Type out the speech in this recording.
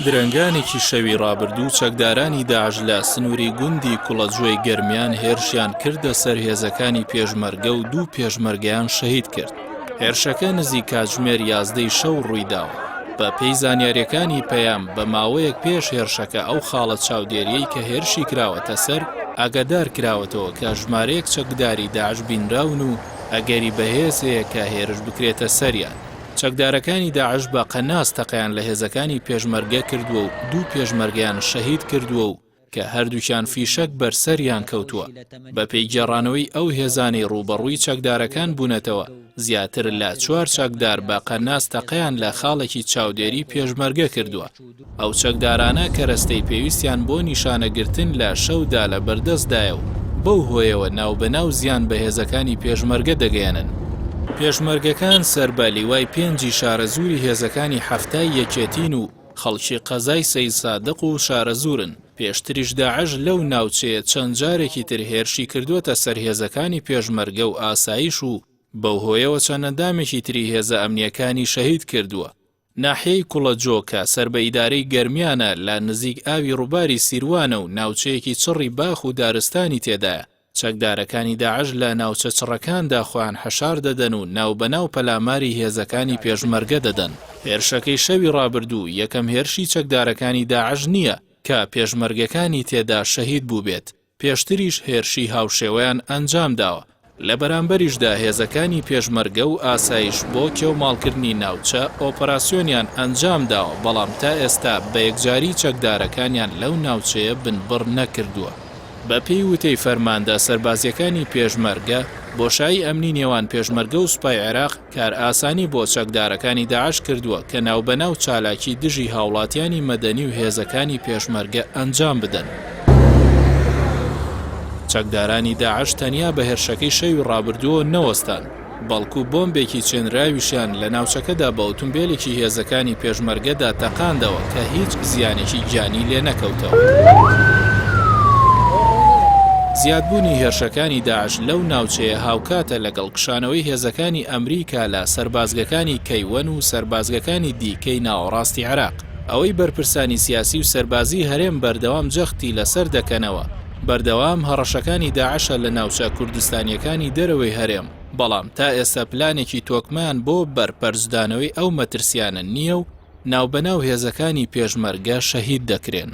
درەنگانێکی شەوی ڕابردوو چەکدارانی داعش لە سنووری گوندی کوڵەجۆی گەرمیان هێرشیان کردە سەر هێزەکانی پێشمەرگە و دوو پێشمەرگەیان شەهید کرد. هێرشەکە نزیک کاتژمێر یازدەی شەو ڕوویداوە. بە پێی زانیارییەکانی پەیام بە ماوەیەک پێش هێرشەکە ئەو خاڵە چاودێرییەی کە هێرشی کراوەتە سەر ئاگادار کراوەتەوە کە ژمارەیەک چەکداری داعش بینراون و ئەگەری بەهێز هەیە کە هێرش بکرێتە سەریان. چەکدارەکانی داعش بە قەناس تەقەیان لە هێزەکانی پێشمەرگە کردووە و دوو پێشمەرگەیان شەهید کردووە و کە هەردووکیان فیشەک بەر سەریان کەوتووە. بەپێی گێڕانەوەی ئەو هێزانەی ڕووبەڕووی چەکدارەکان بوونەتەوە، زیاتر لە چوار چەکدار بە قەناس تەقەیان لە خاڵێکی چاودێری پێشمەرگە کردووە. ئەو چەکدارانە کەرەستەی پێویستیان بۆ نیشانەگرتن لە شەودا لە بەردەستدایە و بەو هۆیەوە ناوبەناو زیان بە هێزەکانی پێشمەرگە دەگەیەنن. پێشمەرگەکان سەر بە لیوای پێنجی شارەزووری هێزەکانی حەفتای یەکێتین و خەڵکی قەزای سەیدسادق و شارەزوورن، پێشتریش داعش لەو ناوچەیە چەند جارێکی تر هێرشی کردووەتە سەر هێزەکانی پێشمەرگە و ئاسایش و بەو هۆیەوە چەند ئەندامێکی تری هێزە ئەمنییەکانی شەهید کردووە. ناحیەی کوڵەجۆ کە سەر بە ئیدارەی گەرمیانە لە نزیک ئاوی ڕووباری سیروانە و ناوچەیەکی چڕی باخ و دارستانی تێدایە، چەکدارەکانی داعش لە ناوچە چڕەکاندا خۆیان حەشار دەدەن و ناوبەناو پەلاماری هێزەکانی پێشمەرگە دەدەن. هێرشەکەی شەوی ڕابردوو یەکەم هێرشی چەکدارەکانی داعش نییە کە پێشمەرگەکانی تێدا شەهید بووبێت، پێشتریش هێرشی هاوشێوەیان ئەنجامداوە، لە بەرامبەریشدا هێزەکانی پێشمەرگە و ئاسایش بۆ کێوماڵکردنی ناوچە ئۆپەراسیۆنیان ئەنجامداوە، بەڵام تا ئێستا بە یەکجاری چەکدارەکانیان لەو ناوچەیە بنبڕ نەکردووە. بەپێی وتەی فەرماندە سەربازییەکانی پێشمەرگە، بۆشایی ئەمنی نێوان پێشمەرگە و سوپای عێراق کارئاسانی بۆ چەکدارەکانی داعش کردووە کە ناوبەناو چالاکی دژی هاوڵاتیانی مەدەنی و هێزەکانی پێشمەرگە ئەنجام بدەن. چەکدارانی داعش تەنیا بە هێرشەکەی شەوی ڕابردووەوە نەوەستان، بەڵکو بۆمبێکی چێنراویشیان لە ناوچەکەدا بە ئوتومبێلێکی هێزەکانی پێشمەرگەدا تەقاندەوە کە هیچ زیانێکی گیانی لێنەکەوتەوە. زیادبوونی هێرشەکانی داعش لەو ناوچەیە هاوکاتە لەگەڵ کشانەوەی هێزەکانی ئەمریکا لە سەربازگەکانی کەیوەن و سەربازگەکانی دیکەی ناوەڕاستی عێراق. ئەوەی بەرپرسانی سیاسی و سەربازیی هەرێم بەردەوام جەختی لەسەر دەکەنەوە، بەردەوام هەڕەشەکانی داعشە لە ناوچە کوردستانییەکانی دەرەوەی هەرێم، بەڵام تا ئێستا پلانێکی تۆکمەیان بۆ بەرپەرچدانەوەی ئەو مەترسییانە نییە و ناوبەناو هێزەکانی پێشمەرگە شەهید دەکرێن.